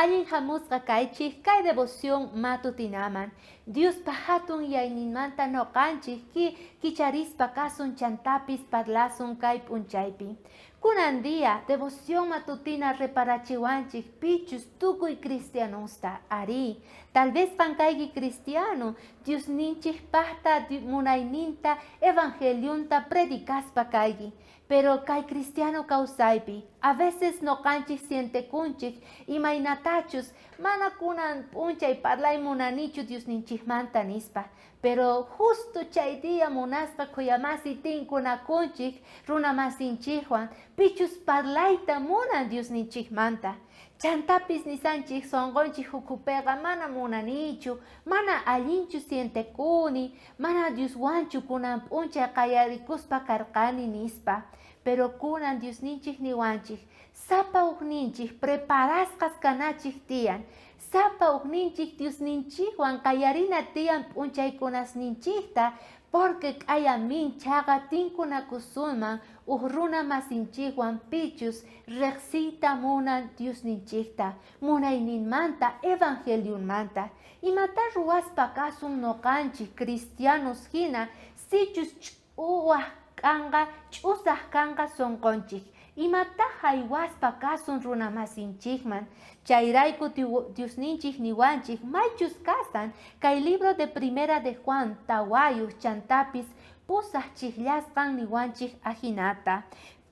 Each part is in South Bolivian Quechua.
Allin hamusqa kaychik kay devoción matutinaman. Diospa hatun yayninmanta noqanchik ki kicharispa kasun chantapis parlasun kay p'unchaypi. Kunan día devoción matutina reparachiwanchik pichus tukuy cristianosta. Arí, tal vez qan kayki cristiano, Diosninchikpajta munayninta evangelionta predicaspa kayki. Pero kay cristiano kawsaypi, a veces noqanchik sientekunchik imaynatachus mana kunan p'unchay parlay munanichu Diosninchikmanta nispa. Pero justo chay día munasqa khuyamasi tinkunakunchik runamasinchikwan pichus parlayta munan Diosninchikmanta. Chantapis nisanchik sonqonchik ukhupiqa mana munanichu, mana allinchu sientekuni, mana Dioswanchu kunan p'unchay qayarikuspa karqani nispa. Pero kunan Diosninchik niwanchik, sapa ujninchik preparasqas kanachik tiyan, sapa ujninchik Diosninchikwan qayarina tiyan p'unchaykunasninchikta, porque k'aya minchhaqa tinkunakusunman uj runa masinchikwan pichus rejsiyta munan Diosninchikta, munayninmanta, evangelionmanta. Imatá ruwaspa kasun noqanchik cristianos jina sichus ch'uwaj kanqa, ch'usaj kanqa sonqonchik? Imatá jaywaspa kasun runamasinchikman? Chayrayku Diosninchik niwanchik maychus kasan kay libro de Primera de Juan tawayuj chantapis pusaj chijllasqan niwanchik ajinata.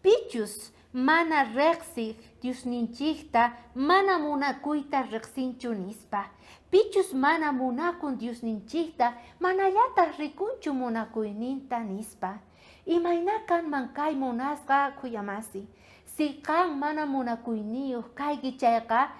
Pichus mana rejsij Diosninchikta mana munakuyta rejsinchu nispa. Pichus mana munakun Diosninchikta manallataj rikunchu munakuyninta nispa. Imayná kanman kay munasqa khuyamasi? Si qan mana munakuyniyoj kayki chayqa,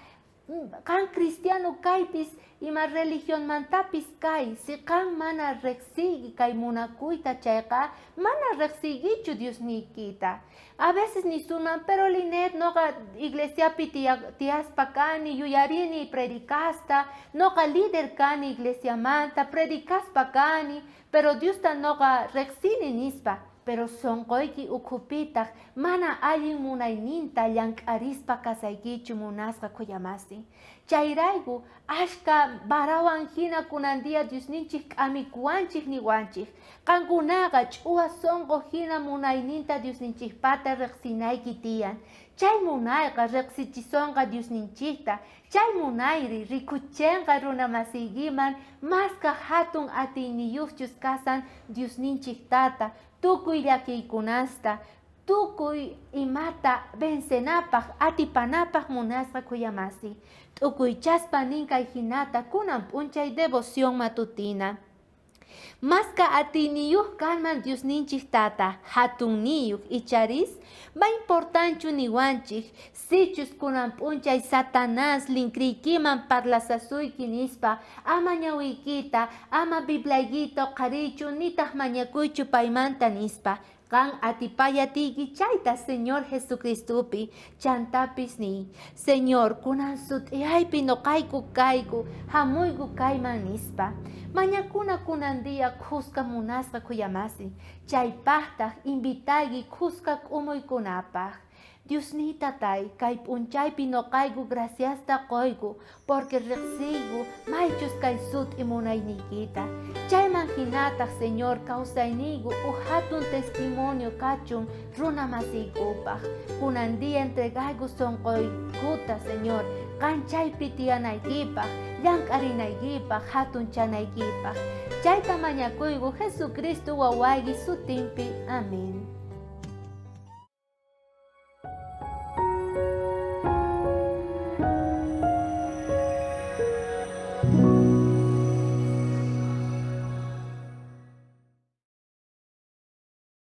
qan cristiano kaypis ima religionmantapis kay, si qan mana rejsiyki kay munakuyta chayqa, mana rejsiykichu Diosniykita. A veces nisunman, pero Linet, noqa iglesiapi tiyaspa kani, yuyarini predicasta, noqa líder kani iglesiamanta, predicaspa kani, pero Diosta noqa rejsini nispa. Pero sonqoyki ukhupitaj mana allin munayninta llank'arispa kasaykichu munasqa khuyamasi. Chayrayku ashka varawan jina kunan día Diosninchik k'amikuwanchik niwanchik, qankunaqa ch'uwa sonqo jina munayninta Diosninchikpata rejsinayki tiyan. Chay munayqa rejsichisonqa Diosninchikta, chay munayri rikuchenqa runamasiykiman maska jatun atiyniyojchus kasan Diosninchik Tata, tukuy llakiykunasta, tukuy imata vencenapaj, atipanapaj munasqa khuyamasi. T'ukuychaspa nin kay jinata kunan p'unchay devoción matutina. Maska atiyniyoj kanman Diosninchik Tata, jatunniyoj, icharis? Ma importanchu niwanchik, sichus kunan p'unchay Satanás linkriykiman parlasasuyki nispa, ama ñawiykita, ama Bibliaykita oqhariychu nitaj mañakuychu paymanta nispa. Qan atipayatiyki chayta Señor Jesucristopi, chantapis niy, Señor, kunan sut'iyaypi noqayku kayku, jamuyku kayman nispa. Mañakuna kunan día khuska munasqa khuyamasi, chaypajtaj invitayki khuska k'umuykunapaj. Diosniy Tatay, kay p'unchaypi noqayku graciasta qoyku, porque rejsiyku maychus kay sut'i munayniykita. Chayman jinataj, Señor, kawsayniyku uj jatun testimonio kachun runa masiykupaj. Kunan día entregayku sonqoykuta, Señor, qan chaypi tiyanaykipaj, llank'arinaykipaj, jatunchanaykipaj. Chayta mañakuyku Jesucristo wawayki sutinpi. Amén.